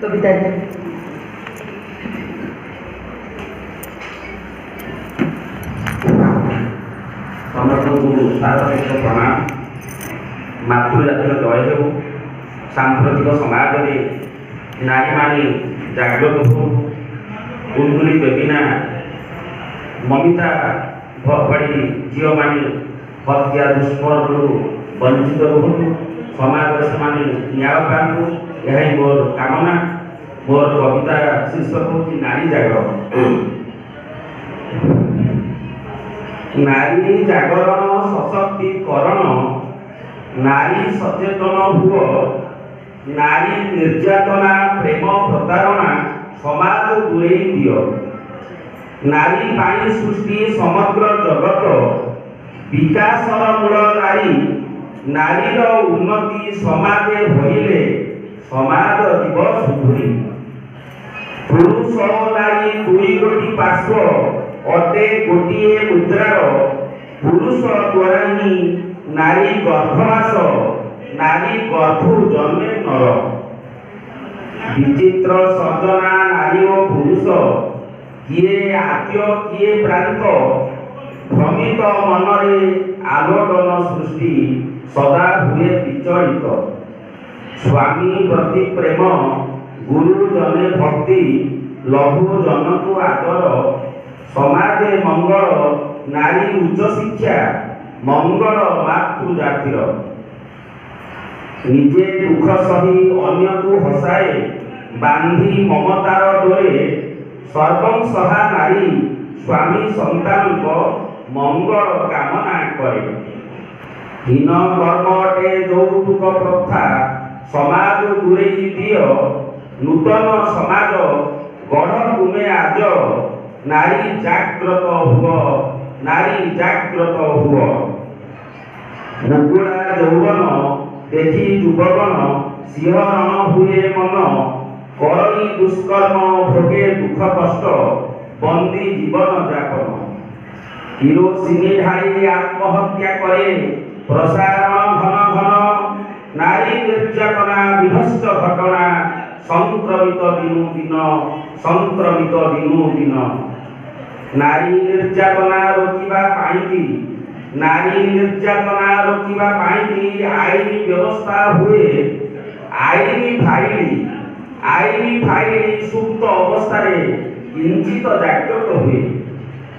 କବିତାଞ୍ଜଳି। ସମସ୍ତଙ୍କୁ ସ୍ୱାଗତ, ପ୍ରଣାମ। ମାତୃଜାତିର ଜୟ ହେଉ। ସାମ୍ପ୍ରତିକ ସମାଜରେ ନାରୀମାନେ ଜାଗ୍ରତ ହୁଅନ୍ତୁ। କୁନ୍ଦୁଲି, ବେବିନା, ମମିତା ଭଳି ଝିଅମାନେ ହତ୍ୟା ଦୁଷ୍କର୍ମରୁ ବଞ୍ଚିତ ରୁହନ୍ତୁ, ସମାଜରେ ସେମାନେ ନ୍ୟାୟ ପାଆନ୍ତୁ, ଏହା ହିଁ ମୋର କାମନା। ମୋର କବିତା ଶୀର୍ଷକ ହେଉଛି ନାରୀ ଜାଗରଣ। ନାରୀ ଜାଗରଣ ସଶକ୍ତିକରଣ, ନାରୀ ସଚେତନ ହୁଅ। ନାରୀ ନିର୍ଯାତନା, ପ୍ରେମ ପ୍ରତାରଣା ସମାଜ ଦୂରେଇ ଦିଅ। ନାରୀ ପାଇଁ ସୃଷ୍ଟି ସମଗ୍ର ଜଗତ, ବିକାଶର ମୂଳ ନାରୀ। ନାରୀର ଉନ୍ନତି ସମାଜେ ହୋଇଲେ ସମାଜ ଯିବ ସୁଧୁରି। ପୁରୁଷ ଓ ନାରୀ ଦୁଇ ଗୋଟି ପାର୍ଶ୍ୱ ଅଟେ ଗୋଟିଏ ମୁଦ୍ରାର। ପୁରୁଷ ଦ୍ୱାରା ହିଁ ନାରୀ ଗର୍ଭବାସ, ନାରୀ ଗର୍ଭୁ ଜନ୍ମେ ନର। ବିଚିତ୍ର ସର୍ଜନା ନାରୀ ଓ ପୁରୁଷ, କିଏ ଆଦ୍ୟ କିଏ ପ୍ରାନ୍ତ। ଭ୍ରମିତ ମନରେ ଆଲୋଡ଼ନ ସୃଷ୍ଟି, ସଦା ହୁଏ ବିଚଳିତ। ସ୍ୱାମୀ ପ୍ରତି ପ୍ରେମ, ଗୁରୁଜନେ ଭକ୍ତି, ଲଘୁ ଜନକୁ ଆଦର, ସମାଜେ ମଙ୍ଗଳ, ନାରୀ ଉଚ୍ଚ ଶିକ୍ଷା, ମଙ୍ଗଳ ମାତୃଜାତିର। ନିଜେ ଦୁଃଖ ସହି ଅନ୍ୟକୁ ହସାଏ, ବାନ୍ଧି ମମତାର ଡୋରେ। ସର୍ବଂସହା ନାରୀ ସ୍ୱାମୀ ସନ୍ତାନଙ୍କ ମଙ୍ଗଳ କାମନା କରେ। ହୀନ କର୍ମ ଅଟେ ଯୌତୁକ ପ୍ରଥା, ସମାଜ ଦୂରେଇ ଦିଅ। ନୂତନ ସମାଜ ଗଢ଼ ତୁମେ ଆଜ। ନାରୀ ଜାଗ୍ରତ ହୁଅ, ନାରୀ ଜାଗ୍ରତ ହୁଅ। ମୁକୁଳା ଯୌବନ ଦେଖି ଯୁବଗଣ ଶିହରଣ ହୁଏ ମନ। କରଇ ଦୁଷ୍କର୍ମ, ଭୋଗେ ଦୁଃଖ କଷ୍ଟ, ବନ୍ଦୀ ଜୀବନ ଯାପନ। କିରୋସିନି ଢାଳି ଆତ୍ମହତ୍ୟା କରେ, ପ୍ରସାରଣ ଘନ ଘନ। ନାରୀ ନିର୍ଯାତନା ବିଭତ୍ସ ଘଟଣା, ସଂକ୍ରମିତ ଦିନୁ ଦିନ, ସଂକ୍ରମିତ ଦିନୁ ଦିନ। ନାରୀ ନିର୍ଯାତନା ରୋକିବା ପାଇଁକି, ନାରୀ ନିର୍ଯାତନା ରୋକିବା ପାଇଁକି ଆଇନ ବ୍ୟବସ୍ଥା ହୁଏ। ଆଇନ ଫାଇଲ, ଆଇନ ଫାଇଲ ସୁପ୍ତ ଅବସ୍ଥାରେ କିଞ୍ଚିତ ଜାଗ୍ରତ ହୁଏ।